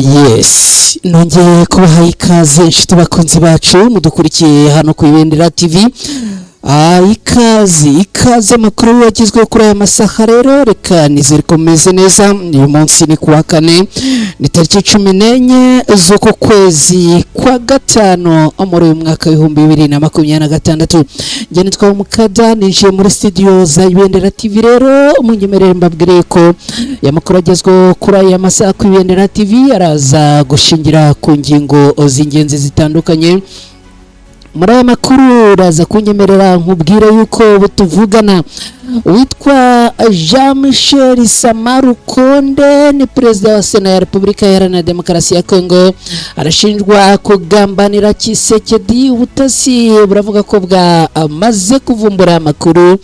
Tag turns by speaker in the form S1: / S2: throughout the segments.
S1: Yes, nongeye kubaha ikaze, inshuti bakunzi bacu mudukurikiye hano ku Ibendera TV. Ikaze, ikaze. Amakuru yagezweho kuri aya masaha rero, reka nizere ko mumeze neza. Uyu munsi ni kuwa kane, ni tariki 14 z'uku kwezi kwa gatanu muri uyu mwaka w'2026. Njye nitwa Mukada, ninjiye muri studio za Ibendera TV. Rero munyemerere mbabwire ko aya makuru agezweho kuri aya masaha ku Ibendera TV araza gushingira ku ngingo z'ingenzi zitandukanye. Muri aya makuru uraza kunyemerera nkubwire yuko ubu tuvugana witwa Jean Michel Sama Lukonde, ni perezida wa Sena ya Repubulika Iharanira Demokarasi ya Kongo, arashinjwa kugambanira Tshisekedi. Ubutasi buravuga ko bwamaze kuvumbura amakuru.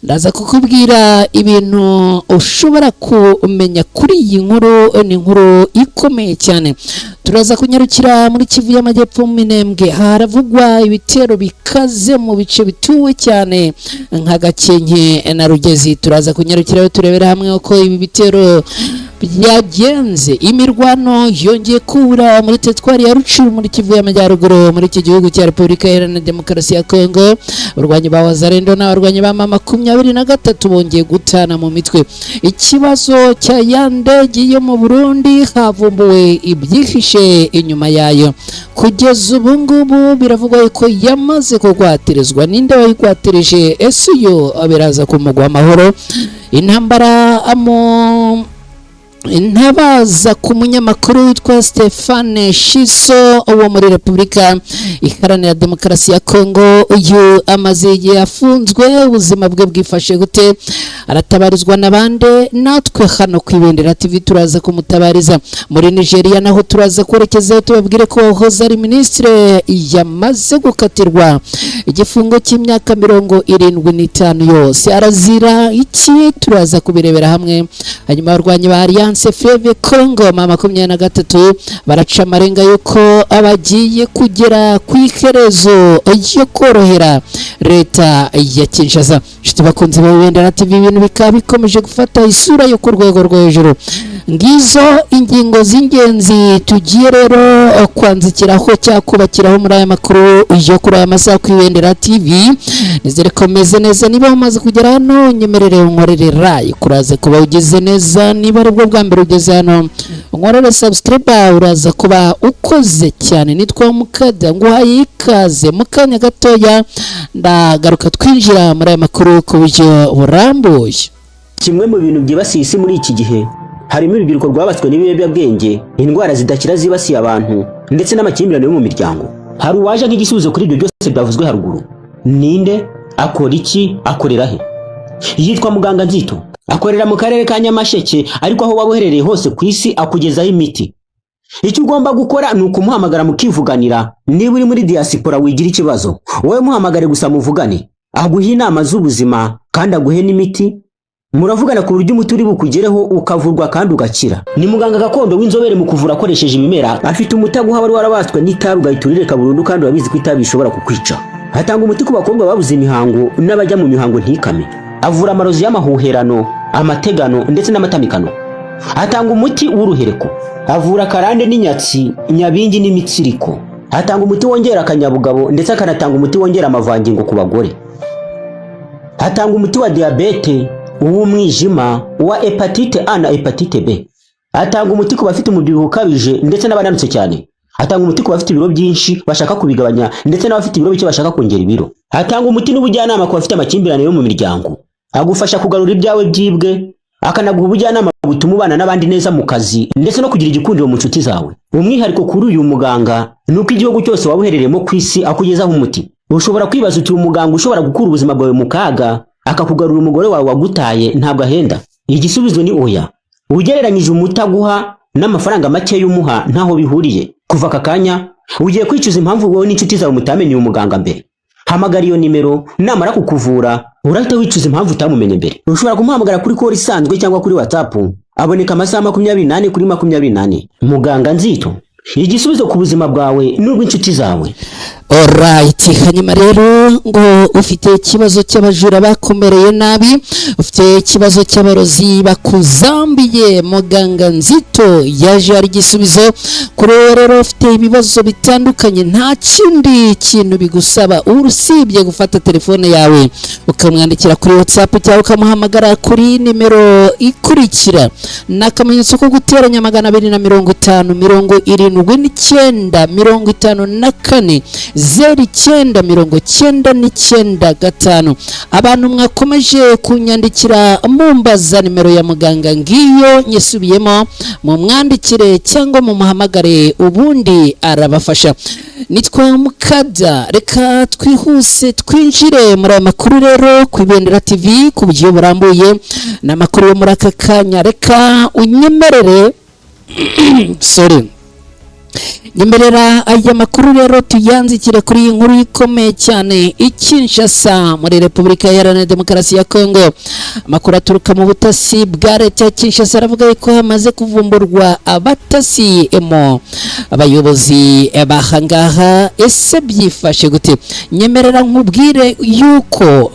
S1: Ndaza kukubwira ibintu ushobora kumenya kuri iyi nkuru, ni inkuru ikomeye cyane. Turaza kunyarukira muri Kivu y'Amajyepfo, mu Minembwe haravugwa ibitero bikaze mu bice bituwe cyane nka Gakenke na Rugezi. Turaza kunyarukirayo turebera hamwe uko ibi bitero byagenze. Imirwano yongeye kubura muri teritwari ya Rutshuru, muri Kivu y'Amajyaruguru, muri iki gihugu cya Repubulika Iharanira Demokarasi ya Kongo. Abarwanyi ba Wazalendo n'abarwanyi ba M23 bongeye gutana mu mitwe. Ikibazo cya ya ndege yo mu Burundi, havumbuwe ibyihishe inyuma yayo. Kugeza ubu ngubu biravugwa yuko yamaze kugwatirizwa. Ninde wayigwatirije? Ese uyu biraza kumugwa amahoro? Intambara mu intabaza ku munyamakuru witwa Stephane Shiso wo muri Repubulika Iharanira Demokarasi ya Kongo. Uyu amaze igihe afunzwe, ubuzima bwe bwifashe gute? Aratabarizwa na bande? Natwe hano ku Ibendera TV turaza kumutabariza. Muri Nigeria naho turaza kwerekezayo, tubabwire ko wahoze ari minisitiri yamaze gukatirwa igifungo cy'imyaka 75 yose. Arazira iki? Turaza kubirebera hamwe. Hanyuma abarwanyi ba Alliance Fleuve Congo M23 baraca amarenga yuko abagiye kugera ku iherezo yo korohera leta ya Kinshasa. Inshuti bakunzi ba Ibendera TV, ibintu bikaba bikomeje gufata isura yo ku rwego rwo hejuru. Ngizo ingingo z'ingenzi tugiye rero kwanzikiraho cyangwa kubakiraho muri aya makuru yo kuri aya masaha ku Ibendera TV. Nizere ko meze neza. Niba umaze kugera hano, nyemerere unkorere like, uraza kuba ugeze neza. Niba aribwo bwa mbere ugeze hano, unkorere subscribe, uraza kuba ukoze cyane. Nitwa Mukada, nguhaye ikaze. Mu kanya gatoya ndagaruka twinjira muri aya makuru ku buryo burambuye.
S2: Kimwe mu bintu byibasiye isi muri iki gihe harimo urubyiruko rwabatswe n'ibiyobyabwenge, indwara zidakira zibasiye abantu, ndetse n'amakimbirane yo mu miryango. Hari uwaje nk'igisubizo kuri ibyo byose byavuzwe haruguru. Ninde? Akora iki? Akorera he? Yitwa Muganga Nzito, akorera mu karere ka Nyamasheke, ariko aho waba uherereye hose ku isi akugezaho imiti. Icyo ugomba gukora ni ukumuhamagara mukivuganira. Niba uri muri diaspora, wigira ikibazo, wowe muhamagare gusa muvugane, aguhe inama z'ubuzima kandi aguhe n'imiti. Muravugana ku buryo umuti uri bukugereho, ukavurwa kandi ugakira. Ni muganga gakondo w'inzobere mu kuvura akoresheje ibimera. Afite umuti aguha wari warabaswe n'itabi, ugahita urireka burundu, kandi urabizi ko itabi rishobora kukwica. Atanga umuti ku bakobwa babuze imihango n'abajya mu mihango ntikame. Avura amarozi y'amahuherano, amategano ndetse n'amatamikano. Atanga umuti w'uruhereko. Avura karande n'inyatsi, nyabingi n'imitsiriko. Atanga umuti wongera akanyabugabo, ndetse akanatanga umuti wongera amavangingo ku bagore. Atanga umuti wa diyabete, uw'umwijima, uwa hépatite A na hépatite B. Atanga umuti ku bafite umubyibuho ukabije ndetse n'abananutse cyane. Atanga umuti ku bafite ibiro byinshi bashaka kubigabanya, ndetse n'abafite ibiro bike bashaka kongera ibiro. Atanga umuti n'ubujyanama ku bafite amakimbirane yo mu miryango. Agufasha kugarura ibyawe byibwe, akanaguha ubujyanama butuma ubana n'abandi neza mu kazi, ndetse no kugira igikundiro mu nshuti zawe. Umwihariko kuri uyu muganga ni uko igihugu cyose waba uherereyemo ku isi akugezaho umuti. Ushobora kwibaza uti: "Umuganga ushobora gukura ubuzima bwawe mu kaga, akakugarura umugore wawe wagutaye, ntabwo ahenda?" Igisubizo ni oya. Ugereranyije umuti aguha n'amafaranga make y'umuha, ntaho bihuriye. Kuva aka kanya ugiye kwicuza impamvu wowe n'inshuti zawe mutamenye uyu muganga mbere. Hamagara iyo nimero, namara kukuvura urahita wicuza impamvu utamumenye mbere. Ushobora kumuhamagara kuri call isanzwe cyangwa kuri WhatsApp. Aboneka amasaha 24 kuri 24. Muganga Nzito, igisubizo ku buzima bwawe n'ubw'inshuti zawe.
S1: Alright, hanyuma rero ngo ufite ikibazo cy'abajura bakomereye nabi, ufite ikibazo cy'abarozi bakuzambiye, muganga Nzito yaje ari igisubizo kuri wowe. Rero ufite ibibazo bitandukanye, nta kindi kintu bigusaba usibye gufata telefone yawe ukamwandikira kuri WhatsApp cyangwa ukamuhamagara kuri nimero ikurikira: ni akamenyetso ko guteranya 250 79 54 09 995. Abantu mwakomeje kunyandikira mumbaza nimero ya muganga, ngiyo nyisubiyemo, mumwandikire cyangwa mumuhamagare, ubundi arabafasha. Nitwa Mukada. Reka twihuse twinjire muri aya makuru rero ku Ibendera TV ku buryo burambuye. Ni amakuru yo muri aka kanya. Reka unyemerere, sorry, nyemerera aya makuru rero tuyanzikire kuri iyi nkuru ikomeye cyane i Kinshasa muri Repubulika Iharanira Demokarasi ya Kongo. Amakuru aturuka mu butasi bwa leta ya Kinshasa aravuga ko hamaze kuvumburwa abatasi emo abayobozi bahangaha. Ese byifashe gute? Nyemerera nkubwire yuko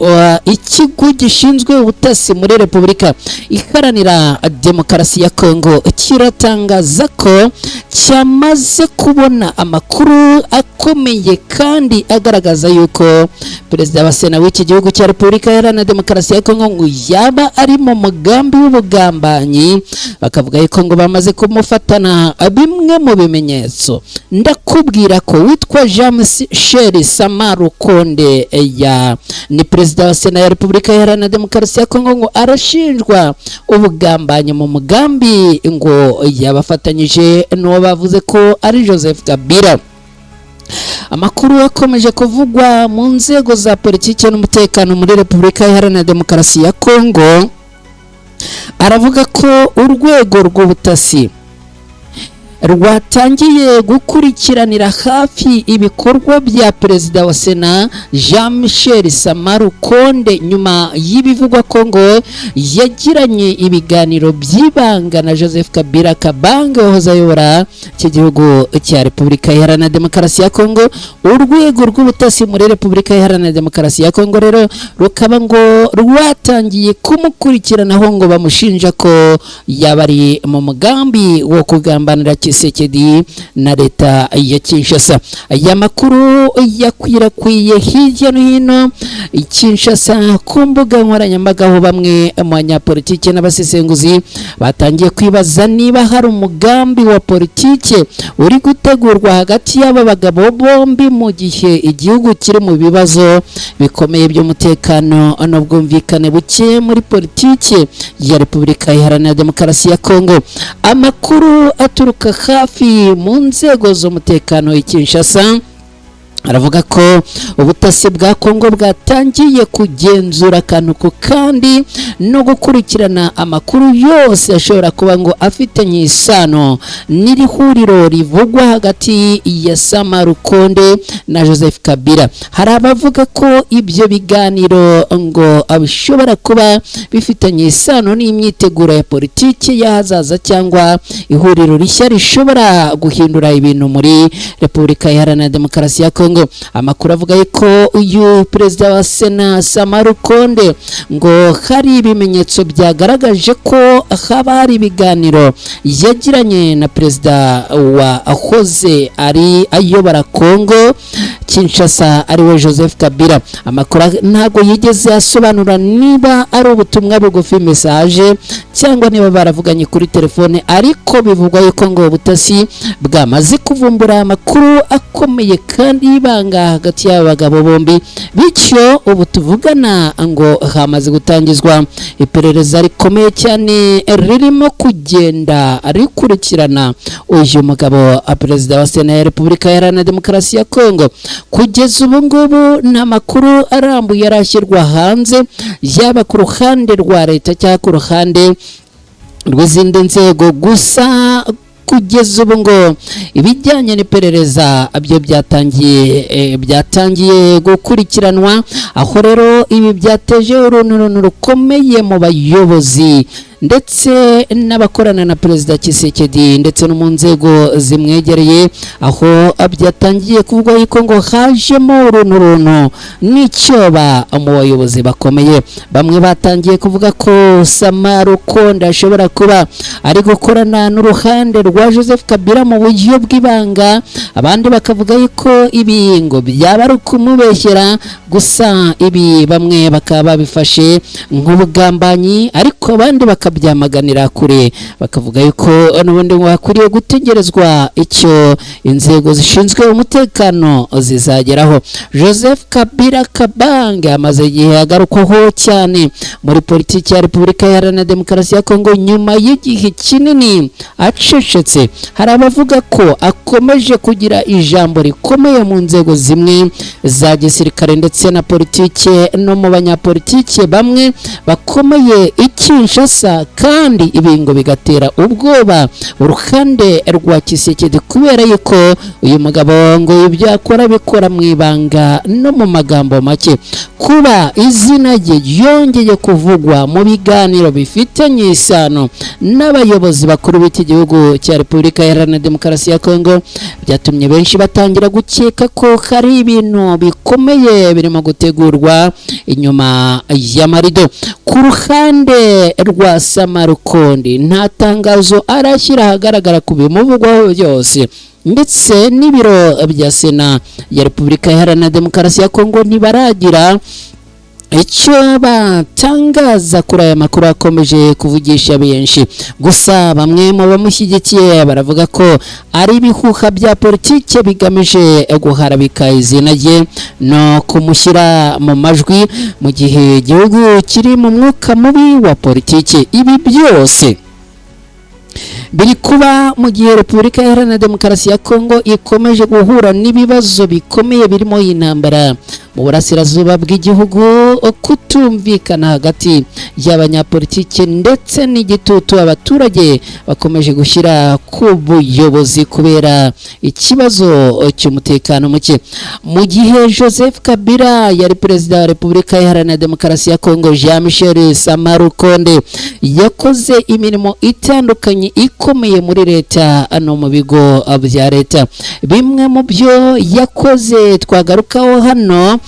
S1: ikigo gishinzwe ubutasi muri Repubulika Iharanira Demokarasi ya Kongo kiratangaza ko cyamaze kubona amakuru akomeye kandi agaragaza yuko perezida wa sena w'iki gihugu cya Repubulika Iharanira Demokarasi ya Kongo ngo yaba ari mu mugambi w'ubugambanyi. Bakavuga yuko ngo bamaze kumufatana bimwe mu bimenyetso. Ndakubwira ko witwa Jean Michel Samaru Konde, ya ni perezida wa sena ya Repubulika Iharanira Demokarasi ya Kongo, ngo arashinjwa ubugambanyi mu mugambi ngo yabafatanyije n'uwo bavuze ko ari Joseph Kabila. Amakuru akomeje kuvugwa mu nzego za politiki n'umutekano muri Repubulika Iharanira Demokarasi ya Kongo aravuga ko urwego rw'ubutasi rwatangiye gukurikiranira hafi ibikorwa bya perezida wa sena Jean Michel Samaru Konde, nyuma y'ibivugwa ko ngo yagiranye ibiganiro by'ibanga na Joseph Kabila Kabange wahoze ayobora iki gihugu cya Repubulika Iharanira Demokarasi ya Kongo. Urwego rw'ubutasi muri Repubulika Iharanira Demokarasi ya Kongo rero rukaba ngo rwatangiye kumukurikiranaho, ngo bamushinja ko yaba ari mu mugambi wo kugambanira Tshisekedi na leta ya Kinshasa. Aya makuru yakwirakwiye hirya no hino i Kinshasa ku mbuga nkoranyambaga, aho bamwe mu banyapolitike n'abasesenguzi batangiye kwibaza niba hari umugambi wa politike uri gutegurwa hagati y'aba bagabo bombi, mu gihe igihugu kiri mu bibazo bikomeye by'umutekano n'ubwumvikane buke muri politike ya Repubulika Iharanira Demokarasi ya Kongo. Amakuru aturuka hafi mu nzego z'umutekano i Kinshasa aravuga ko ubutasi bwa Kongo bwatangiye kugenzura akantu ku kandi no gukurikirana amakuru yose ashobora kuba ngo afitanye isano n'iri huriro rivugwa hagati ya Samaru Konde na Joseph Kabila. Hari abavuga ko ibyo biganiro ngo bishobora kuba bifitanye isano n'imyiteguro ya politiki y'ahazaza cyangwa ihuriro rishya rishobora guhindura ibintu muri Repubulika Iharanira Demokarasi ya Kongo. Amakuru avuga yuko uyu perezida wa sena Samaru Konde ngo hari ibimenyetso byagaragaje ko haba hari ibiganiro yagiranye na perezida wa ahoze ari ayobora Kongo Kinshasa, ariwe Joseph Kabila. Amakuru ntabwo yigeze asobanura niba ari ubutumwa bugufi, message, cyangwa niba baravuganye kuri telefone, ariko bivugwa yuko ngo ubutasi bwamaze kuvumbura amakuru akomeye kandi y'ibanga hagati y'aba bagabo bombi. Bityo ubu tuvugana ngo hamaze gutangizwa iperereza rikomeye cyane ririmo kugenda rikurikirana uyu mugabo, perezida wa sena ya Repubulika Iharanira Demokarasi ya Kongo. Kugeza ubu ngubu nta makuru arambuye arashyirwa hanze, yaba ku ruhande rwa leta cyangwa ku ruhande rw'izindi nzego. Gusa kugeza ubu ngo ibijyanye n'iperereza byo byatangiye gukurikiranwa, aho rero ibi byateje urunturuntu rukomeye mu bayobozi ndetse n'abakorana na Perezida Tshisekedi ndetse no mu nzego zimwegereye, aho byatangiye kuvugwa yuko ngo hajemo urunturuntu n'icyoba mu bayobozi bakomeye. Bamwe batangiye kuvuga ko Sama Lukonde ashobora kuba ari gukorana n'uruhande rwa Joseph Kabila mu buryo bw'ibanga, abandi bakavuga yuko ibi ngo byaba ari ukumubeshyera. Gusa ibi bamwe bakaba babifashe nk'ubugambanyi, ariko abandi bakabyamaganira kure, bakavuga yuko n'ubundi ngo hakwiriye gutegerezwa icyo inzego zishinzwe umutekano zizageraho. Joseph Kabila Kabange amaze igihe agarukwaho cyane muri politiki ya Repubulika Iharanira Demokarasi ya Kongo nyuma y'igihe kinini acecetse. Hari abavuga ko akomeje kugira ijambo rikomeye mu nzego zimwe za gisirikare ndetse na politike no mu banyapolitike bamwe bakomeye i Kinshasa, kandi ibi ngo bigatera ubwoba uruhande rwa Tshisekedi, kubera yuko uyu mugabo ngo ibyo akora bikora mu ibanga no mu magambo make. Kuba izina rye ryongeye kuvugwa mu biganiro bifitanye isano n'abayobozi bakuru b'iki gihugu cya Repubulika Iharanira Demokarasi ya Kongo byatumye benshi batangira gukeka ko hari ibintu bikomeye birimo gutegurwa inyuma y'amarido. Ku ruhande rwa Sama Lukonde, nta tangazo arashyira ahagaragara ku bimuvugwaho byose, ndetse n'ibiro bya Sena ya Repubulika Iharanira Demokarasi ya Kongo ntibaragira icyo batangaza kuri aya makuru akomeje kuvugisha benshi. Gusa bamwe mu bamushyigikiye baravuga ko ari ibihuha bya politike bigamije guharabika izina rye no kumushyira mu majwi mu gihe igihugu kiri mu mwuka mubi wa politike. Ibi byose biri kuba mu gihe Repubulika Iharanira Demokarasi ya Kongo ikomeje guhura n'ibibazo bikomeye birimo intambara mu burasirazuba bw'igihugu, kutumvikana hagati y'abanyapolitike ndetse n'igitutu abaturage bakomeje gushyira ku buyobozi kubera ikibazo cy'umutekano muke. Mu gihe Joseph Kabila yari perezida wa Repubulika Iharanira Demokarasi ya Kongo, Jean Michel Sama Lukonde yakoze imirimo itandukanye ikomeye muri leta no mu bigo bya leta. Bimwe mu byo yakoze twagarukaho hano: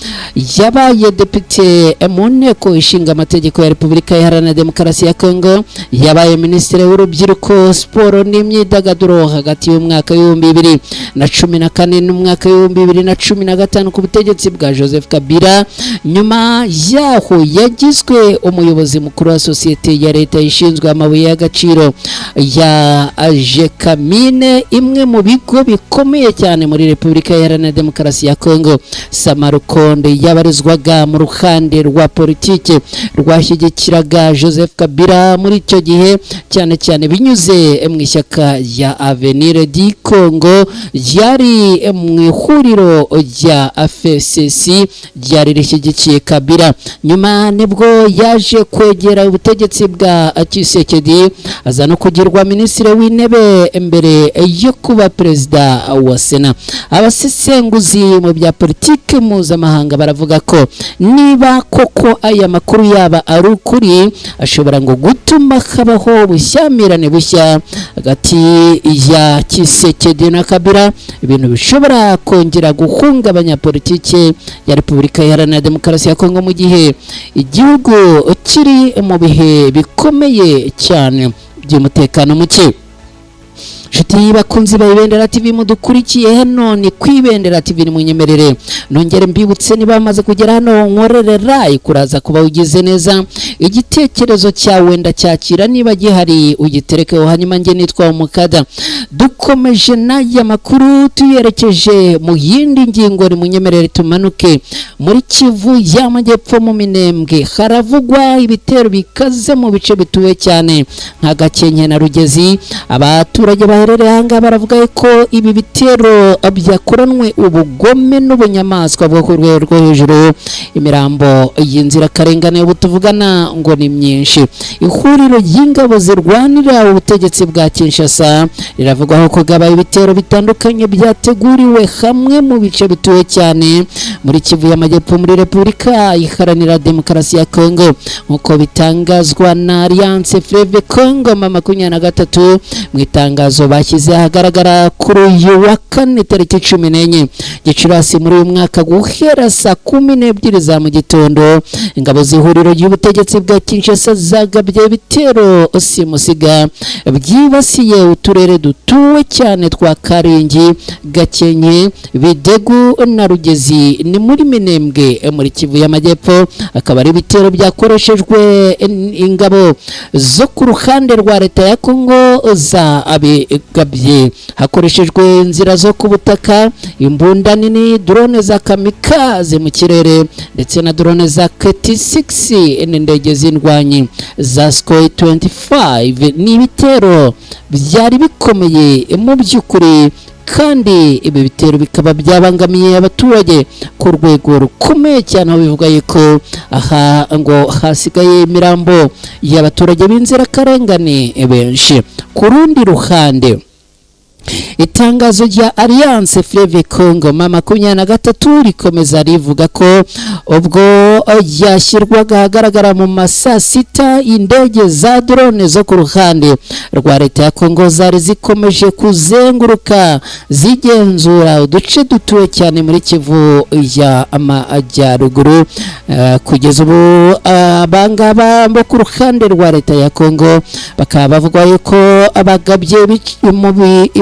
S1: yabaye depite mu Nteko Ishinga Amategeko ya Repubulika Iharanira Demokarasi ya Kongo, yabaye minisitiri w'urubyiruko, siporo n'imyidagaduro hagati y'umwaka w'2014 n'umwaka w'2015 ku butegetsi bwa Joseph Kabila. Nyuma yaho yagizwe umuyobozi mukuru wa sosiyete ya leta ishinzwe amabuye y'agaciro ya Gécamines, imwe mu bigo bikomeye cyane muri Repubulika Iharanira Demokarasi ya Kongo. Sama Lukonde yabarizwaga mu ruhande rwa politike rwashyigikiraga Joseph Kabila muri icyo gihe, cyane cyane binyuze mu ishyaka rya Avenir du Congo ryari mu ihuriro rya FCC ryari rishyigikiye Kabila. Nyuma nibwo yaje kwegera ubutegetsi bwa Tshisekedi, aza no kugirwa minisitiri w'intebe mbere yo kuba perezida wa Sena. Abasesenguzi mu bya politiki mpuzamahanga baravuga ko niba koko aya makuru yaba ari ukuri, ashobora ngo gutuma habaho ubushyamirane bushya hagati ya Tshisekedi na Kabila, ibintu bishobora kongera guhungabanya politiki ya Repubulika Iharanira Demokarasi ya Kongo mu gihe igihugu kiri mu bihe bikomeye cyane by'umutekano muke. Nshuti bakunzi ba Ibendera TV mudukurikiye, hano ni ku Ibendera TV. Ni munyemerere nongere mbibutse, niba bamaze kugera hano, nkorere like, kuraza kuba ugize neza. Igitekerezo cyawe ndacyakira, niba gihari ugiterekeho. Hanyuma njye nitwa Umukada, dukomeje n'aya makuru tuyerekeje mu yindi ngingo. Ni munyemerere tumanuke muri Kivu y'Amajyepfo, mu Minembwe haravugwa ibitero bikaze mu bice bituwe cyane nka Gakenke na Rugezi. Abaturage baherutse baherereye ahangaha baravuga ko ibi bitero byakoranwe ubugome n'ubunyamaswa bwo ku rwego rwo hejuru. Imirambo y'inzirakarengane ubu tuvugana ngo ni myinshi. Ihuriro ry'ingabo zirwanira ubutegetsi bwa Kinshasa riravugwaho kugaba ibitero bitandukanye byateguriwe hamwe mu bice bituwe cyane muri Kivu y'Amajyepfo, muri Repubulika Iharanira Demokarasi ya Kongo, nk'uko bitangazwa na Alliance Fleuve Congo M23 mu itangazo bashyize ahagaragara kuri uyu wa kane, tariki 14 Gicurasi muri uyu mwaka, guhera saa 12 za mu gitondo. Ingabo z'ihuriro ry'ubutegetsi bwa Kinshasa zagabye ibitero simusiga byibasiye uturere dutuwe cyane twa Karingi, Gakenke, Bidegu na Rugezi, ni muri Minembwe muri Kivu y'Amajyepfo. Akaba ari ibitero byakoreshejwe ingabo zo ku ruhande rwa leta ya Kongo za abigabye hakoreshejwe inzira zo ku butaka, imbunda nini, drone za kamikaze mu kirere ndetse na drone za KT6 n'indege z'indwanyi za Sukhoi 25. Ni ibitero byari bikomeye mu by'ukuri, kandi ibi bitero bikaba byabangamiye abaturage ku rwego rukomeye cyane, aho bivuga yuko aha ngo hasigaye imirambo y'abaturage b'inzirakarengane benshi. Ku rundi ruhande, itangazo rya Alliance Fleuve Congo M23 rikomeza rivuga ko ubwo ryashyirwaga ahagaragara mu ma saa sita, indege za drone zo ku ruhande rwa leta ya Congo zari zikomeje kuzenguruka zigenzura uduce dutuwe cyane muri Kivu ya Amajyaruguru. Kugeza ubu abangaba bo ku ruhande rwa leta ya Congo bakaba bavuga yuko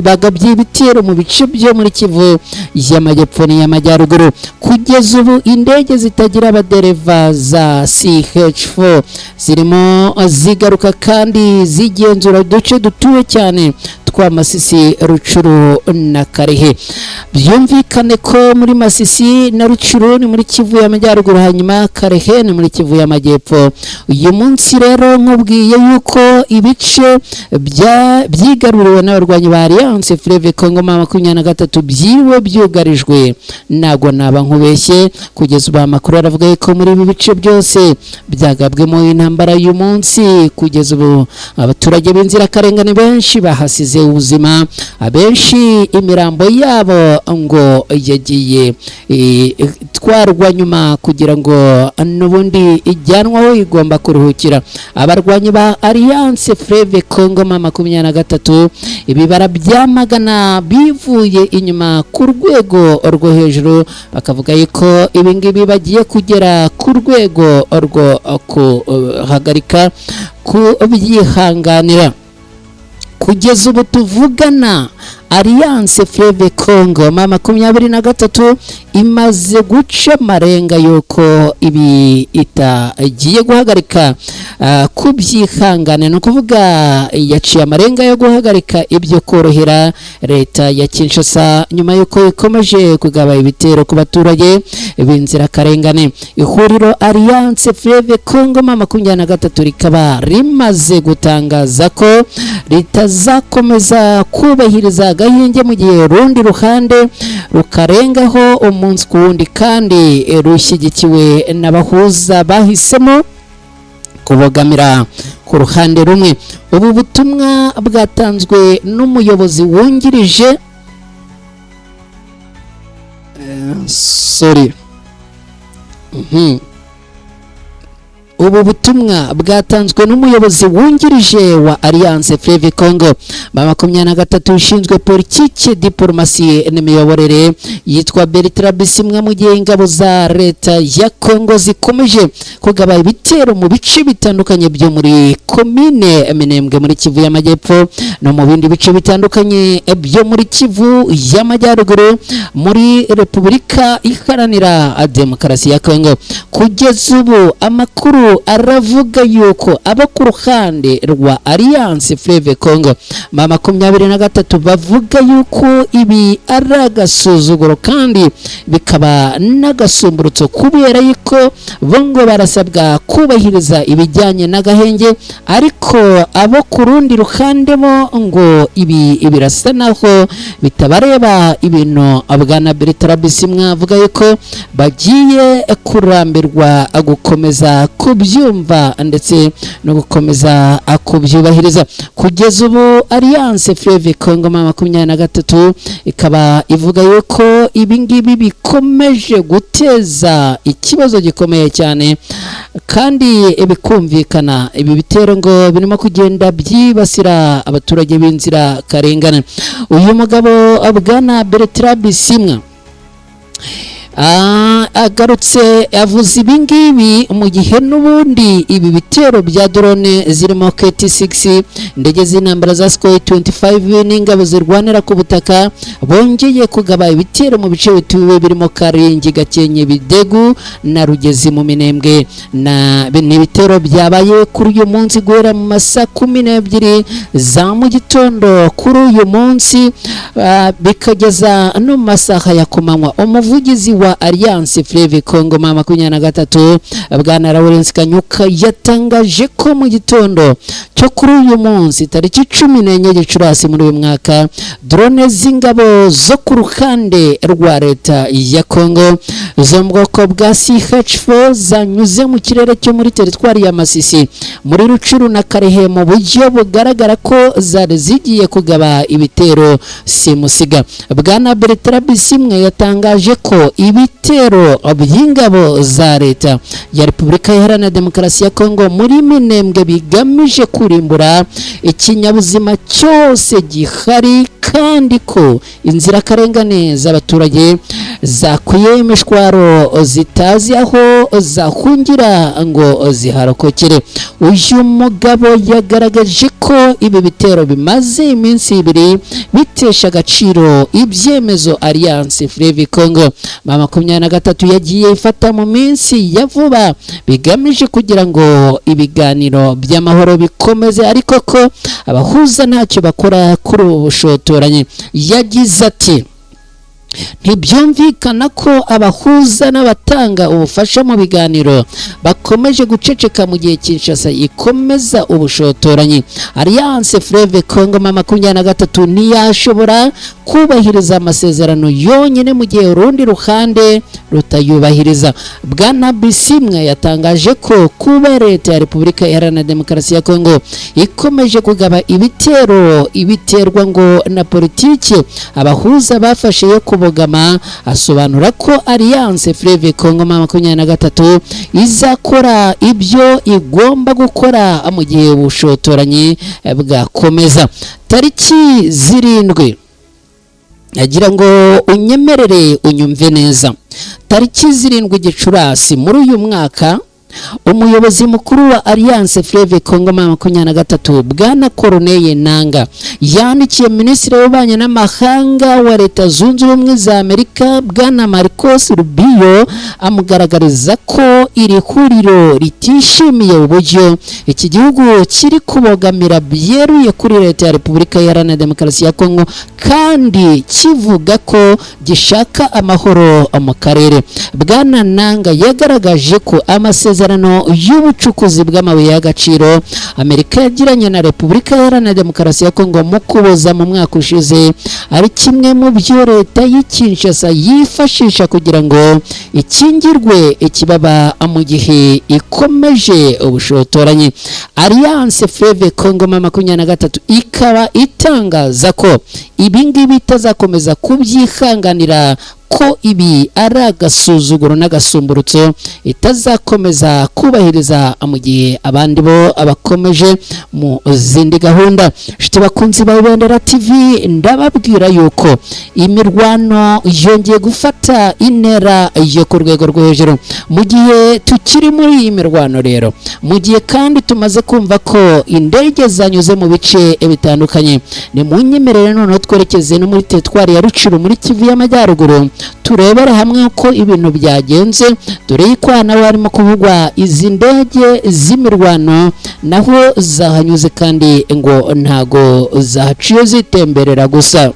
S1: bagabye ibitero mu bice byo muri Kivu y'Amajyepfo n'iy'Amajyaruguru. Kugeza ubu indege zitagira abadereva za CH4 zirimo zigaruka kandi zigenzura uduce dutuwe cyane twa Masisi, Rucuru na Karehe. Byumvikane ko muri Masisi na Rucuru ni muri Kivu y'Amajyaruguru, hanyuma Karehe ni muri Kivu y'Amajyepfo. Uyu munsi rero nkubwiye yuko ibice byigaruriwe n'abarwanyi ba Alliance Fleuve Congo M23 byiriwe byugarijwe, ntabwo naba nkubeshye. Kugeza ubu amakuru aravuga ko muri ibi bice byose byagabwemo intambara y'uyu munsi, kugeza ubu abaturage b'inzirakarengane benshi bahasize ubuzima, abenshi imirambo yabo ngo yagiye itwarwa nyuma kugira ngo n'ubundi ijyanwaho igomba kuruhukira. Abarwanyi ba Alliance Fleuve Congo M23 ibi barabyamagana bivuye inyuma ku rwego rwo hejuru, bakavuga yuko ibi ngibi bagiye kugera ku rwego rwo kuhagarika kubyihanganira. Kugeza ubu tuvugana, Alliance Fleuve Congo M23 imaze guca amarenga yuko ibi itagiye guhagarika kubyihangana. Ni ukuvuga yaciye amarenga yo guhagarika ibyo korohera leta ya Kinshasa nyuma y'uko ikomeje kugaba ibitero ku baturage b'inzirakarengane. Ihuriro Alliance Fleuve Congo M23 rikaba rimaze gutangaza ko ritazakomeza kubahiriza agahenge mu gihe urundi ruhande rukarengaho umunsi ku wundi kandi rushyigikiwe n'abahuza bahisemo kubogamira ku ruhande rumwe. Ubu butumwa bwatanzwe n'umuyobozi wungirije, sorry. Ubu butumwa bwatanzwe n'umuyobozi wungirije wa Alliance Fleuve Congo M23 ushinzwe politiki, diplomasi n'imiyoborere, yitwa Bertrand Bisimwa, mu gihe ingabo za leta ya Congo zikomeje kugaba ibitero mu bice bitandukanye byo muri komine Minembwe muri Kivu y'Amajyepfo no mu bindi bice bitandukanye byo muri Kivu y'Amajyaruguru muri Repubulika Iharanira Demokarasi ya Congo. Kugeza ubu amakuru Makuru aravuga yuko abo ku ruhande rwa Alliance Fleuve Congo M23 bavuga yuko ibi ari agasuzuguro kandi bikaba n'agasumburutso, kubera yuko bo ngo barasabwa kubahiriza ibijyanye n'agahenge, ariko abo ku rundi ruhande bo ngo ibi birasa naho bitabareba. Ibintu bwana Bertrand Bisimwa avuga yuko bagiye kurambirwa gukomeza kubyumva ndetse no gukomeza kubyubahiriza. Kugeza ubu Alliance Fleuve Congo M23 ikaba ivuga yuko ibi ngibi bikomeje guteza ikibazo gikomeye cyane kandi bikumvikana. Ibi bitero ngo birimo kugenda byibasira abaturage b'inzirakarengane. Uyu mugabo bwana Bertrand Bisimwa agarutse avuze ibi ngibi mu gihe n'ubundi ibi bitero bya drone zirimo KT6, indege z'intambara za Sukhoi 25 n'ingabo zirwanira ku butaka bongeye kugaba ibitero mu bice bituwe birimo Karingi, Gakenke, Bidegu na Rugezi mu Minembwe. Na ni ibitero byabaye kuri uyu munsi guhera mu masaa 12 za mu gitondo kuri uyu munsi, bikageza no mu masaha ya kumanywa. Umuvugizi wa Alliance Fleuve Congo M23, bwana Lawrence Kanyuka, yatangaje ko mu gitondo cyo kuri uyu munsi tariki 14 Gicurasi muri uyu mwaka, drone z'ingabo zo ku ruhande rwa leta ya Congo zo mu bwoko bwa CH4 zanyuze mu kirere cyo muri teritwari ya Masisi, muri Rucuru na Karehe, mu buryo bugaragara ko zari zigiye kugaba ibitero simusiga. Bwana Bertrand Bisimwe yatangaje ko ibitero by'ingabo za leta ya Repubulika Iharanira Demokarasi ya Kongo muri Minembwe bigamije kurimbura ikinyabuzima cyose gihari, kandi ko inzirakarengane z'abaturage zakwiye imishwaro zitazi aho zahungira ngo ziharokokere. Uyu mugabo yagaragaje ko ibi bitero bimaze iminsi 2 bitesha agaciro ibyemezo Alliance Fleuve Congo M23 yagiye ifata mu minsi ya vuba, bigamije kugira ngo ibiganiro by'amahoro bikomeze, ariko ko abahuza ntacyo bakora kuri ubu bushotoranyi. Yagize ati: "Ntibyumvikana ko abahuza n'abatanga ubufasha mu biganiro bakomeje guceceka mu gihe Kinshasa ikomeza ubushotoranyi. Alliance Fleuve Congo M23 ntiyashobora kubahiriza amasezerano yonyine mu gihe urundi ruhande rutayubahiriza." Bwana Bisimwe yatangaje ko kuba leta ya Repubulika Iharanira Demokarasi ya Kongo ikomeje kugaba ibitero ibiterwa ngo na politiki abahuza bafashe yo kubogama, asobanura ko Alliance Fleuve Congo M23 izakora ibyo igomba gukora mu gihe ubushotoranyi bwakomeza. Tariki 7, agira ngo unyemerere unyumve neza, tariki 7 Gicurasi muri uyu mwaka, umuyobozi mukuru wa Alliance Fleuve Congo M23, bwana Corneille Nanga, yandikiye minisitiri w'ububanyi n'amahanga wa Leta Zunze Ubumwe za Amerika, bwana Marcos Rubio, amugaragariza ko iri huriro ritishimiye uburyo iki gihugu kiri kubogamira byeruye kuri leta ya Repubulika Iharanira Demokarasi ya Kongo, kandi kivuga ko gishaka amahoro mu karere. Bwana Nanga yagaragaje ko amasezerano y'ubucukuzi bw'amabuye y'agaciro Amerika yagiranye na Repubulika Iharanira Demokarasi ya Kongo mu Kuboza mu mwaka ushize ari kimwe mu byo leta y'i Kinshasa yifashisha kugira ngo ikingirwe ikibaba mu gihe ikomeje ubushotoranyi. Alliance Fleuve Congo M23 ikaba itangaza ko ibi ngibi itazakomeza kubyihanganira, ko ibi ari agasuzuguro n'agasumburutso itazakomeza kubahiriza mu gihe abandi bo abakomeje mu zindi gahunda. Nshuti bakunzi ba Ibendera TV, ndababwira yuko imirwano yongeye gufata intera yo ku rwego rwo hejuru. Mu gihe tukiri muri iyi mirwano rero, mu gihe kandi tumaze kumva ko indege zanyuze mu bice bitandukanye, ni mu nyemerere noneho twerekeze no muri teritwari ya Rucuru muri Kivu y'Amajyaruguru. Turebere hamwe uko ibintu byagenze, dore yuko nawe harimo kuvugwa izi ndege z'imirwano naho zahanyuze, kandi ngo ntago zahaciye zitemberera gusa.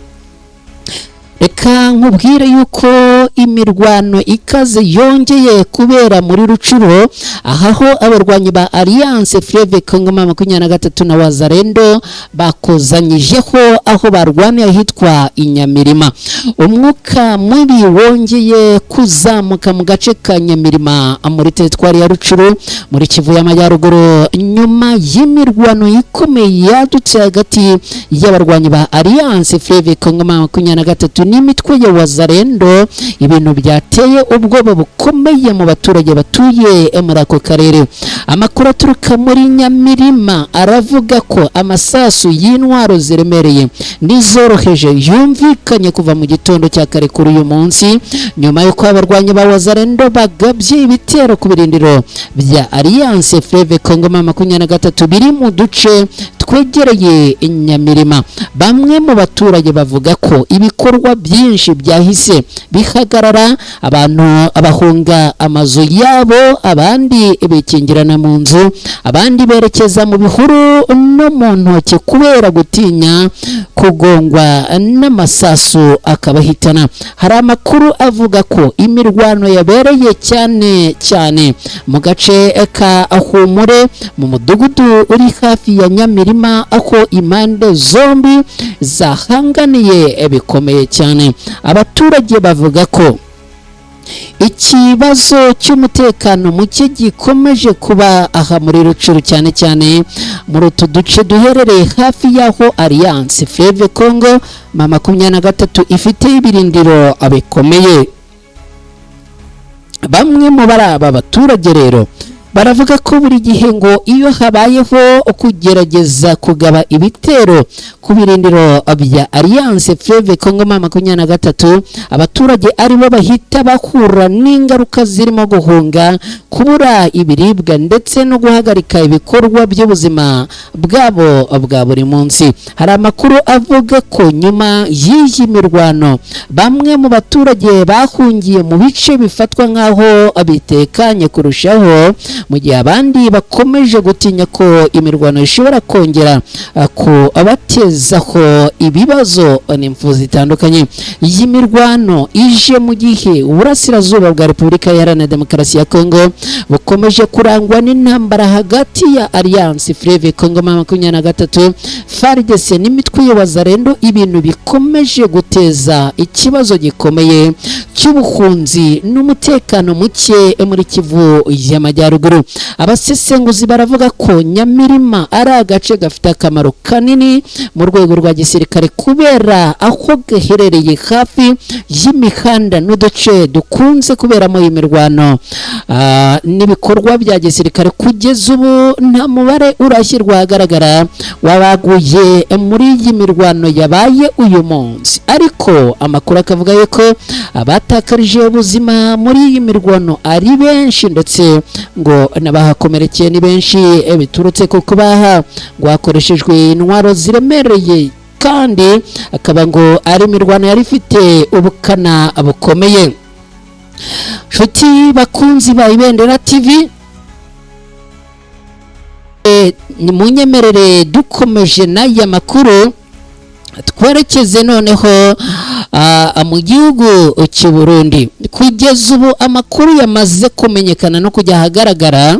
S1: Reka nkubwire yuko imirwano ikaze yongeye kubera muri Rucuro, aho abarwanyi ba Alliance Fleuve Congo 23 na Wazalendo bakozanyijeho, aho barwaniye ahitwa Inyamirima. Umwuka mubi wongeye kuzamuka mu gace ka Nyamirima muri teritwari ya Rucuro muri Kivu y'Amajyaruguru, nyuma y'imirwano ikomeye yadutse hagati y'abarwanyi ba Alliance Fleuve Congo 23 n'imitwe ya Wazalendo, ibintu byateye ubwoba bukomeye mu baturage batuye muri ako karere. Amakuru aturuka muri Nyamirima aravuga ko amasasu y'intwaro ziremereye n'izoroheje yumvikanye kuva mu gitondo cya kare kuri uyu munsi, nyuma y'uko abarwanyi ba Wazalendo bagabye ibitero ku birindiro bya Alliance Fleuve Congo 23 biri mu duce twegereye Nyamirima. Bamwe mu baturage bavuga ko ibikorwa byinshi byahise bihagarara, abantu bahunga amazu yabo, abandi bikingirana mu nzu, abandi berekeza mu bihuru no mu ntoki kubera gutinya kugongwa n'amasasu akabahitana. Hari amakuru avuga ko imirwano yabereye cyane cyane mu gace ka Humure, mu mudugudu uri hafi ya Nyamirima, aho impande zombi zahanganiye bikomeye cyane. Abaturage bavuga ko ikibazo cy'umutekano muke gikomeje kuba aha muri Rucuru, cyane cyane muri utu duce duherereye hafi y'aho Alliance Fleuve Congo 23 ifite ibirindiro bikomeye. Bamwe mu bari aba baturage rero baravuga ko buri gihe ngo iyo habayeho kugerageza kugaba ibitero ku birindiro bya Alliance Fleuve Congo 23, abaturage aribo bahita bahura n'ingaruka zirimo guhunga, kubura ibiribwa ndetse no guhagarika ibikorwa by'ubuzima bwabo bwa buri munsi. Hari amakuru avuga ko nyuma y'iyi mirwano bamwe mu baturage bahungiye mu bice bifatwa nk'aho bitekanye kurushaho, mu gihe abandi bakomeje gutinya ko imirwano ishobora kongera kubatezaho ibibazo n'imfu zitandukanye. Iyi mirwano ije mu gihe uburasirazuba bwa Repubulika Iharanira Demokarasi ya Kongo bukomeje kurangwa n'intambara hagati ya Alliance Fleuve Congo 23, FARDC n'imitwe y'Abazalendo, ibintu bikomeje guteza ikibazo gikomeye cy'ubuhunzi n'umutekano muke muri Kivu y'Amajyaruguru. Abasesenguzi baravuga ko Nyamirima ari agace gafite akamaro kanini mu rwego rwa gisirikare, kubera aho gaherereye hafi y'imihanda n'uduce dukunze kuberamo imirwano n'ibikorwa bya gisirikare. Kugeza ubu nta mubare urashyirwa ahagaragara w'abaguye muri iyi mirwano yabaye uyu munsi, ariko amakuru akavuga yuko abatakarije ubuzima muri iyi mirwano ari benshi, ndetse ngo n'abahakomerekeye ni benshi, biturutse ku kubaha ngo hakoreshejwe intwaro ziremereye, kandi akaba ngo ari imirwano yari ifite ubukana bukomeye. Nshuti bakunzi ba Ibendera TV, munyemerere dukomeje n'aya makuru, twerekeze noneho mu gihugu cy'u Burundi. Kugeza ubu amakuru yamaze kumenyekana no kujya ahagaragara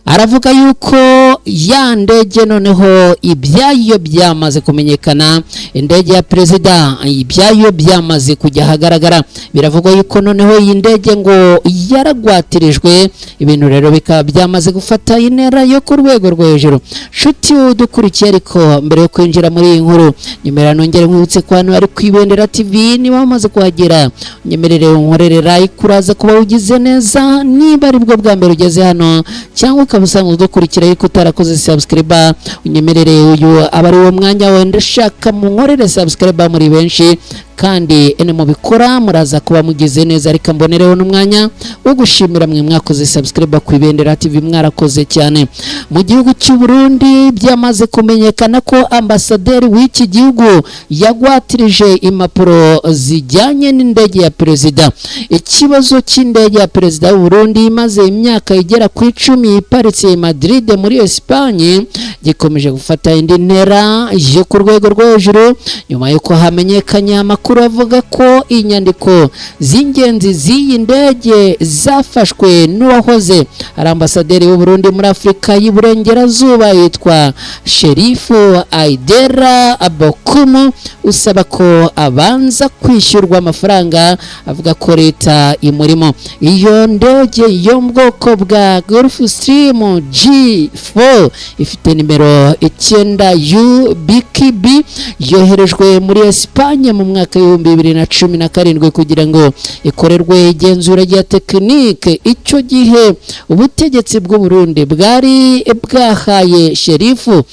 S1: aravuga yuko ya ndege noneho ibyayo byamaze kumenyekana, indege ya perezida ibyayo byamaze kujya ahagaragara. Biravugwa yuko noneho iyi ndege ngo yaragwatirijwe, ibintu rero bikaba byamaze gufata intera yo ku rwego rwo hejuru. Nshuti udukurikiye, ariko mbere yo kwinjira muri iyi nkuru, nyemerera nongere nkwibutse ko hano ari ku Ibendera TV. Niba wamaze kuhagera, nyemerere unkorere like, uraza kuba ugize neza. Niba aribwo bwa mbere ugeze hano cyangwa ukaba usanzwe udukurikira ariko utarakoze subscribe, unyemerere uyu aba ari wo mwanya wawe. Ndashaka munkorere subscribe muri benshi. Kandi nimubikora muraza kuba mugeze neza. Reka mbonereho n'umwanya wo gushimira mwe mwakoze subscribe ku Ibendera TV, mwarakoze cyane. Mu gihugu cy'u Burundi byamaze kumenyekana ko ambasaderi w'iki gihugu yagwatirije impapuro zijyanye n'indege ya perezida. Ikibazo cy'indege ya perezida w'u Burundi imaze imyaka igera ku 10 iparitse i Madrid muri Espagne gikomeje gufata indi ntera yo ku rwego rwo hejuru, nyuma y'uko hamenyekanye amakuru avuga ko inyandiko z'ingenzi z'iyi ndege zafashwe n'uwahoze ari ambasaderi w'u Burundi muri Afurika y'Iburengerazuba yitwa Sherifu Aidera Bokumu, usaba ko abanza kwishyurwa amafaranga avuga ko leta imurimo. Iyo ndege yo mu bwoko bwa Gulfstream G4 ifite nimero 9 UBKB yoherejwe muri Espagne mu mwaka w'2017 kugira ngo ikorerwe igenzura rya tekinike. Icyo gihe ubutegetsi bw'u Burundi bwari bwahaye Sherifu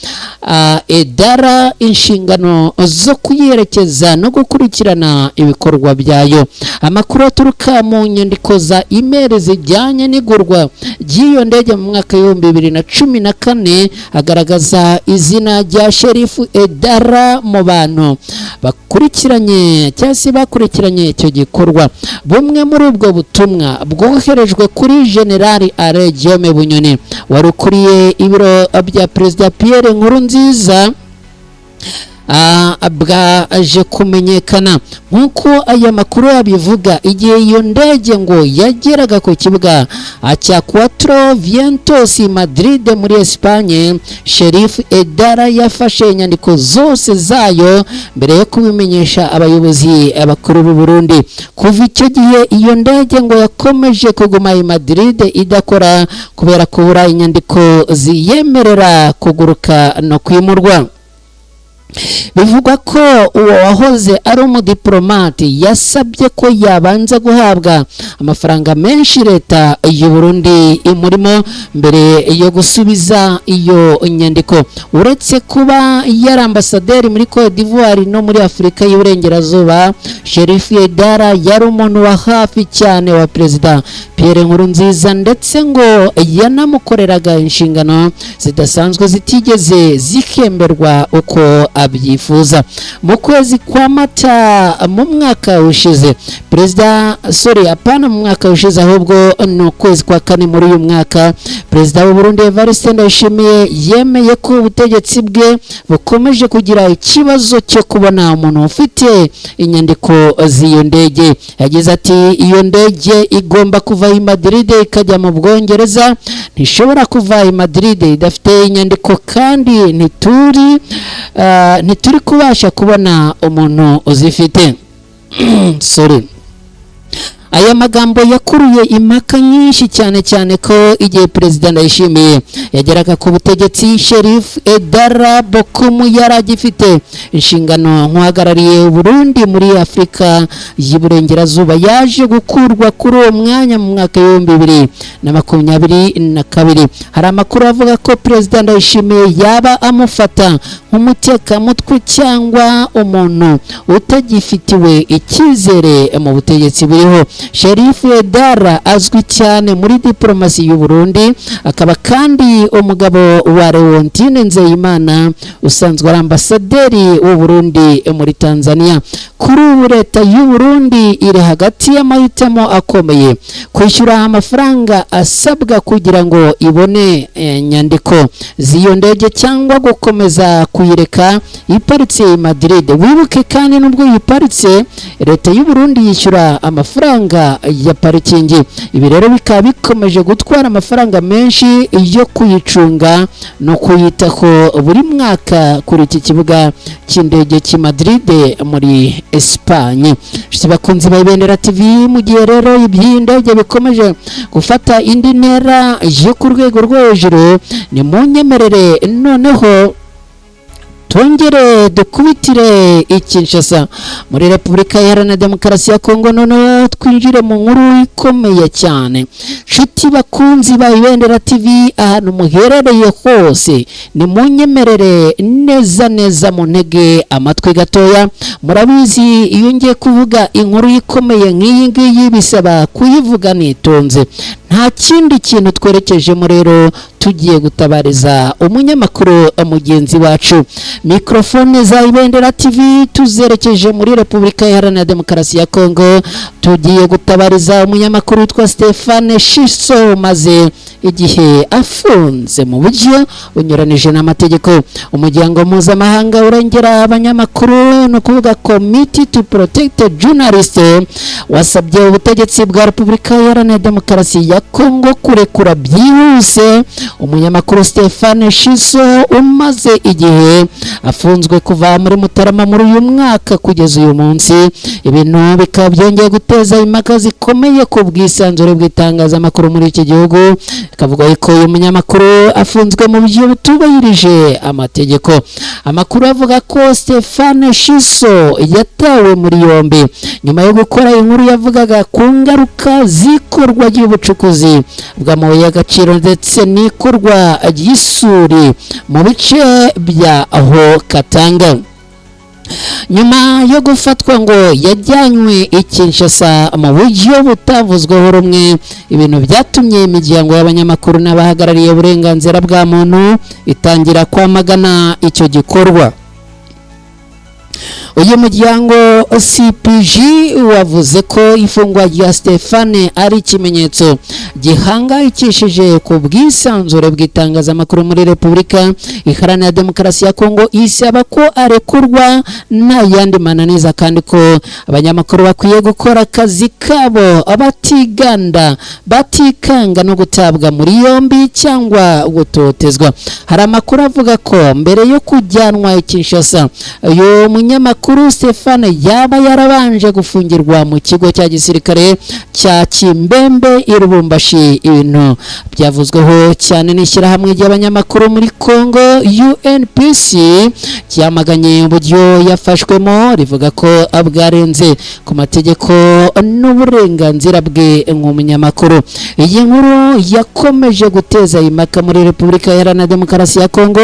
S1: Edara inshingano zo kuyerekeza no gukurikirana ibikorwa byayo. Amakuru aturuka mu nyandiko za email zijyanye n'igurwa ry'iyo ndege mu mwaka w'2014 agaragaza izina rya Sherifu Edara mu bantu bakurikiranye cyangwa se bakurikiranye icyo gikorwa. Bumwe muri ubwo butumwa bwoherejwe kuri General Alain Guillaume Bunyoni wari ukuriye ibiro bya Perezida Pierre Nkurunziza bwaje kumenyekana. Nk'uko aya makuru abivuga, igihe iyo ndege ngo yageraga ku kibuga cya Cuatro Vientos Madrid muri Espagne, Sheriff Edara yafashe inyandiko zose zayo mbere yo kubimenyesha abayobozi bakuru b'u Burundi. Kuva icyo gihe iyo ndege ngo yakomeje kuguma i Madrid idakora kubera kubura inyandiko ziyemerera kuguruka no kwimurwa. Bivugwa ko uwo wahoze ari umudiplomate yasabye ko yabanza guhabwa amafaranga menshi leta y'u Burundi imurimo mbere yo gusubiza iyo nyandiko. Uretse kuba yari ambasaderi muri Cote d'Ivoire no muri Afurika y'Iburengerazuba, Sheriff Edara yari umuntu wa hafi cyane wa Perezida Pierre Nkurunziza, ndetse ngo yanamukoreraga inshingano zidasanzwe zitigeze zihemberwa uko abyifuza. Mu kwezi kwa Mata mu mwaka ushize, perezida, sorry, apana mu mwaka ushize, ahubwo ni ukwezi kwa kane muri uyu mwaka, Perezida w'u Burundi Evariste Ndayishimiye yemeye ko ubutegetsi bwe bukomeje kugira ikibazo cyo kubona umuntu ufite inyandiko z'iyo ndege. Yagize ati: "Iyo ndege igomba kuva i Madrid ikajya mu Bwongereza, ntishobora kuva i Madrid idafite inyandiko, kandi ntituri kubasha kubona umuntu uzifite." Sorry. Aya magambo yakuruye impaka nyinshi, cyane cyane ko igihe Perezida Ndayishimiye yageraga ku butegetsi, Sheriff Edara Bokumu yari agifite inshingano nk'uhagarariye Burundi muri Afurika y'Iburengerazuba. Yaje gukurwa kuri uwo mwanya mu mwaka w'2022. Hari amakuru avuga ko Perezida Ndayishimiye yaba amufata nk'umutekamutwe cyangwa umuntu utagifitiwe icyizere mu butegetsi buriho. Sheriff Edara azwi cyane muri diplomasi y'u Burundi, akaba kandi umugabo wa Leontine Nzeyimana usanzwe ari ambasaderi w'u Burundi muri Tanzania. Kuri ubu leta y'u Burundi iri hagati y'amahitamo akomeye: kwishyura amafaranga asabwa kugira ngo ibone nyandiko z'iyo ndege cyangwa gukomeza kuyireka iparitse i Madrid. Wibuke kandi nubwo yiparitse, leta y'u Burundi yishyura amafaranga ya parikingi. Ibi rero bikaba bikomeje gutwara amafaranga menshi yo kuyicunga no kuyitaho buri mwaka kuri iki kibuga cy'indege cy'i Madrid muri Espagne. Inshuti bakunzi ba Ibendera TV, mu gihe rero iby'iyi ndege bikomeje gufata indi ntera yo ku rwego rwo hejuru, ni mu nyemerere noneho Twongere dukubitire i Kinshasa muri Repubulika Iharanira Demokarasi ya Kongo, noneho twinjire mu nkuru ikomeye cyane. Nshuti bakunzi ba Ibendera TV, ahantu muherereye hose, nimunyemerere neza neza mu ntege amatwi gatoya. Murabizi, iyo ngiye kuvuga inkuru ikomeye nk'iyi ngiyi bisaba kuyivuga nitonze. Nta kindi kintu twerekejemo rero, tugiye gutabariza umunyamakuru mugenzi wacu. Mikorofone za Ibendera TV tuzerekeje muri Repubulika Iharanira Demokarasi ya Kongo. Tugiye gutabariza umunyamakuru witwa Stephane Shiso, maze igihe afunze mu buryo bunyuranije n'amategeko. Umuryango mpuzamahanga urengera abanyamakuru, ni ukuvuga Committee to Protect Journalists, wasabye ubutegetsi bwa Repubulika Iharanira Demokarasi ya Kongo kurekura byihuse umunyamakuru Stephane Shiso, umaze igihe afunzwe kuva muri Mutarama muri uyu mwaka kugeza uyu munsi. Ibintu bikaba byongeye guteza impaka zikomeye ku bwisanzure bw'itangazamakuru muri iki gihugu, bikavuga ko uyu munyamakuru afunzwe mu buryo butubahirije amategeko. Amakuru avuga ko Stephane Shiso yatawe muri yombi nyuma yo gukora inkuru yavugaga ku ngaruka z'ikorwa ry'ubucukuzi bw'amabuye y'agaciro ndetse n'ikorwa ry'isuri mu bice bya Haut Katanga. Nyuma yo gufatwa, ngo yajyanywe i Kinshasa mu buryo butavuzweho rumwe, ibintu byatumye imiryango y'abanyamakuru n'abahagarariye uburenganzira bwa muntu itangira kwamagana icyo gikorwa. Uyu muryango CPJ wavuze ko ifungwa rya Stephane ari ikimenyetso gihangayikishije ku bwisanzure bw'itangazamakuru muri Repubulika Iharanira Demokarasi ya Kongo, isaba ko arekurwa nta yandi mananiza, kandi ko abanyamakuru bakwiye gukora akazi kabo batiganda, batikanga no gutabwa muri yombi cyangwa gutotezwa. Hari amakuru avuga ko mbere yo kujyanwa i Kinshasa, uyu munyamakuru Stephane yaba yarabanje gufungirwa mu kigo cya gisirikare cya Kimbembe i Lubumbashi, ibintu byavuzweho cyane n'ishyirahamwe ry'abanyamakuru muri Congo, UNPC, cyamaganye uburyo yafashwemo, rivuga ko bwarenze ku mategeko n'uburenganzira bwe nk'umunyamakuru. Iyi nkuru yakomeje guteza impaka muri Repubulika Iharanira Demokarasi ya Kongo,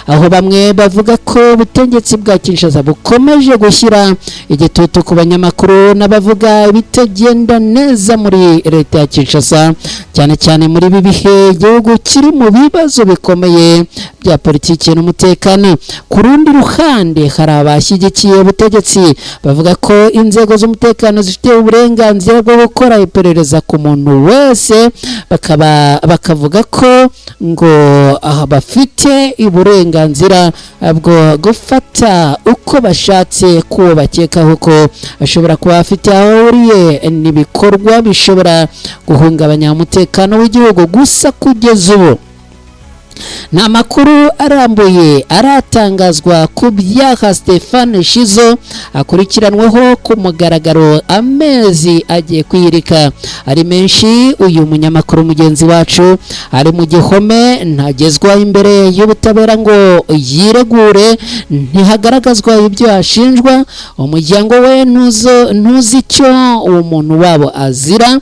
S1: aho bamwe bavuga ko ubutegetsi bwa Kinshasa bukomeje gushyira igitutu ku banyamakuru n'abavuga ibitagenda neza muri leta ya Kinshasa, cyane cyane muri ibi bihe igihugu kiri mu bibazo bikomeye bya politiki n'umutekano. Ku rundi ruhande, hari abashyigikiye ubutegetsi bavuga ko inzego z'umutekano zifite uburenganzira bwo gukora iperereza ku muntu wese, bakaba bakavuga ko ngo aha bafite uburenganzira bwo gufata uko bashatse kuwo bakekaho ko ashobora kuba afite aho ahuriye n'ibikorwa bishobora guhungabanya umutekano w'igihugu. Gusa kugeza ubu nta makuru arambuye aratangazwa ku byaha Stephane Shizo akurikiranweho ku mugaragaro. Amezi agiye kwiyirika ari menshi uyu munyamakuru mugenzi wacu ari mu gihome, ntagezwa imbere y'ubutabera ngo yiregure, ntihagaragazwa ibyo ashinjwa, umuryango we ntuzi icyo uwo muntu wabo azira.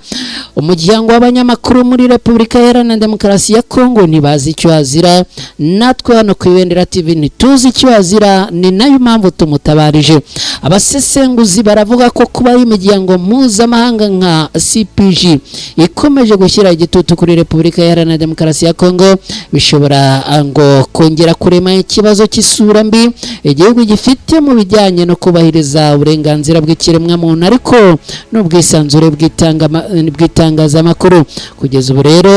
S1: Umuryango w'abanyamakuru muri Repubulika Iharanira Demokarasi ya Kongo ntibazi icyo azira. Natwe hano ku Ibendera TV ntituzi icyo azira, ni nayo mpamvu tumutabarije. Abasesenguzi baravuga ko kuba imiryango mpuzamahanga nka CPJ ikomeje gushyira igitutu kuri Repubulika Iharanira Demokarasi ya Kongo bishobora ngo kongera kurema ikibazo cy'isura mbi igihugu gifite mu bijyanye no kubahiriza uburenganzira bw'ikiremwamuntu ariko n'ubwisanzure bw'itangazamakuru. Kugeza ubu rero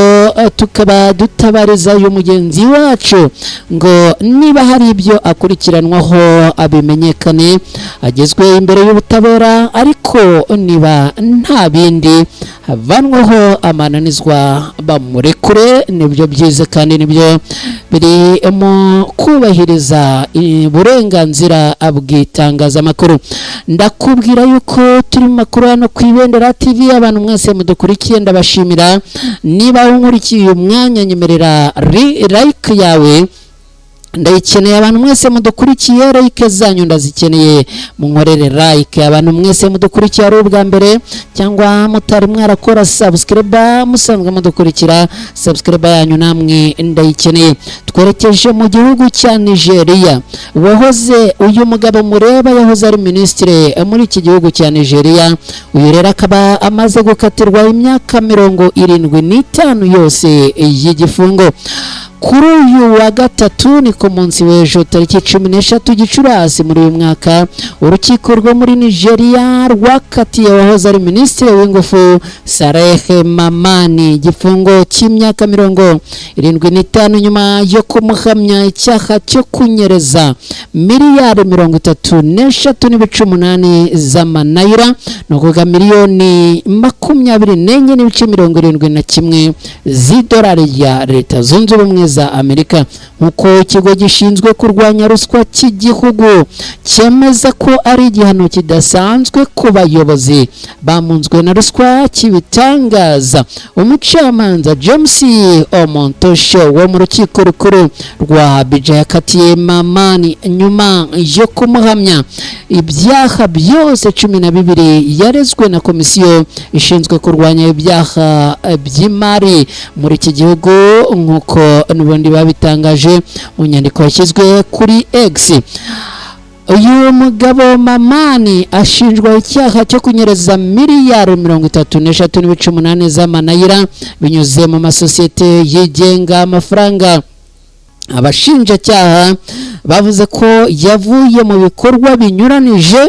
S1: tukaba dutabariza uyu mugenzi wacu ngo niba hari ibyo akurikiranwaho abimenyekane, agezwe imbere y'ubutabera, ariko niba nta bindi havanweho amananizwa bamurekure, nibyo byiza kandi nibyo biri mu kubahiriza uburenganzira bw'itangazamakuru. Ndakubwira yuko turi mu makuru hano ku Ibendera TV. Abantu mwese mudukurikiye ndabashimira. Niba unkurikiye uyu mwanya, nyemerera like yawe. Ndayikeneye. Abantu mwese mudukurikiye, like zanyu ndazikeneye, munkorere like. Abantu mwese mudukurikiye ari ubwa mbere cyangwa mutari mwarakora subscribe, musanzwe mudukurikira, subscribe yanyu namwe ndayikeneye. Twerekeje mu gihugu cya Nigeria. Wahoze, uyu mugabo mureba yahoze ari minisitiri muri iki gihugu cya Nigeria. Uyu rero akaba amaze gukatirwa imyaka 75 yose y'igifungo. Kuri uyu wa gatatu, ni ku munsi w'ejo, tariki 13 Gicurasi muri uyu mwaka, urukiko rwo muri Nigeria rwakatiye wahoze ari minisitiri w'ingufu Saleh Mamani igifungo cy'imyaka 75, nyuma yo kumuhamya icyaha cyo kunyereza miliyari 33.8 z'amanayira, ni ukuvuga miliyoni 24.71 z'idolari rya Leta Zunze Ubumwe za Amerika, nk'uko ikigo gishinzwe kurwanya ruswa cy'igihugu cyemeza ko ari igihano kidasanzwe ku bayobozi bamunzwe na ruswa kibitangaza. Umucamanza James Omontosho wo mu rukiko rukuru rwa Abuja yakatiye Mamani nyuma yo kumuhamya ibyaha byose 12 yarezwe na komisiyo ishinzwe kurwanya ibyaha by'imari muri iki gihugu, nk'uko n'ubundi babitangaje mu nyandiko yashyizwe kuri X. Uyu mugabo Mamani ashinjwa icyaha cyo kunyereza miliyari 33.8 z'amanayira binyuze mu masosiyete yigenga, amafaranga abashinjacyaha bavuze ko yavuye mu bikorwa binyuranije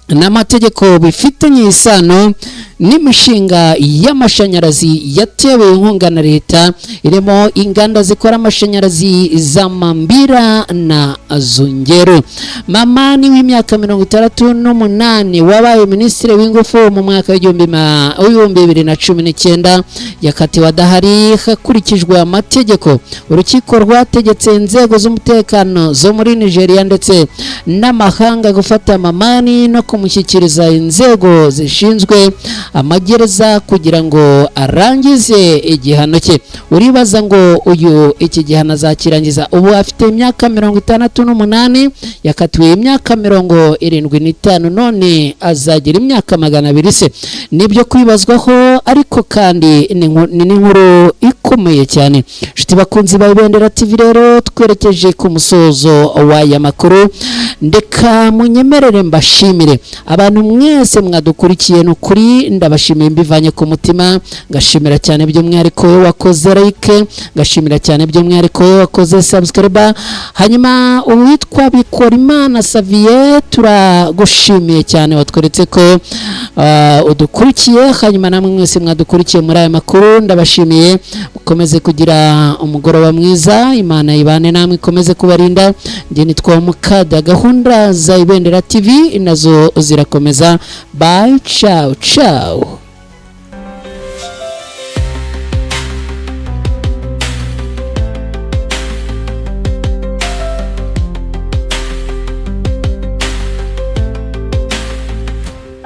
S1: n'amategeko bifitanye isano n'imishinga y'amashanyarazi yatewe inkunga na leta, irimo inganda zikora amashanyarazi za Mambira na Zungeru. Mamani w'imyaka 68 wabaye minisitiri w'ingufu mu mwaka w'2019 yakatiwe adahari hakurikijwe amategeko. Urukiko rwategetse inzego z'umutekano zo muri Nigeria ndetse n'amahanga gufata Mamani no kumushyikiriza inzego zishinzwe amagereza kugira ngo arangize igihano cye. Uribaza ngo uyu iki gihano azakirangiza? Ubu afite imyaka 68, yakatiwe imyaka 75, none azagira imyaka 200 se? Nibyo kwibazwaho, ariko kandi ni n'inkuru ikomeye cyane. Inshuti bakunzi ba Ibendera TV rero, twerekeje ku musozo w'aya makuru. Ndeka munyemerere mbashimire abantu mwese mwadukurikiye. Ni ukuri ndabashimiye mbivanye ku mutima. Ngashimira cyane by'umwihariko wowe wakoze like, ngashimira cyane by'umwihariko wowe wakoze subscribe. Hanyuma uwitwa Bikorimana Savier, turagushimiye cyane, watweretse ko udukurikiye. Hanyuma namwe mwese mwadukurikiye muri aya makuru, ndabashimiye. Mukomeze kugira umugoroba mwiza, Imana ibane namwe, ikomeze kubarinda. Njye nitwa Mukada, gahunda za Ibendera TV nazo zirakomeza. Bye, ciao ciao.